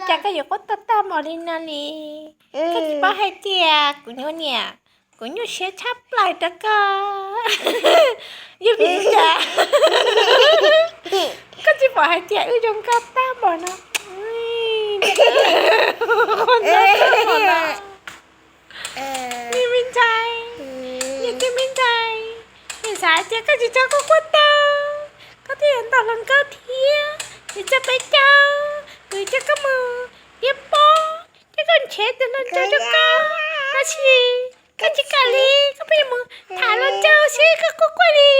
Cas koj yuav quaj tag tag npaum li no li? Koj tsis paub hais tias kuv nyuaj niam, kuv nyuaj siab tshaj plaws rau koj. Yog vim li cas? Koj tsis pom hais tias wb zoo nkauj tag npaum no? Qhov no tag npaum no. Niam me ntxhais, niam tij me ntxhais, niam xav tias koj tsis txhob quaj quaj tag, koj thiaj yuav ntaus hluas nkauj thiab. Niam txawj peb caug, kuv coj koj mus tiab pob, coj koj nrhiav tus hluas nraug rau koj, tab sis koj tsis kam li, koj pheej mus tham hluas nraug xwb, koj quaj quaj li.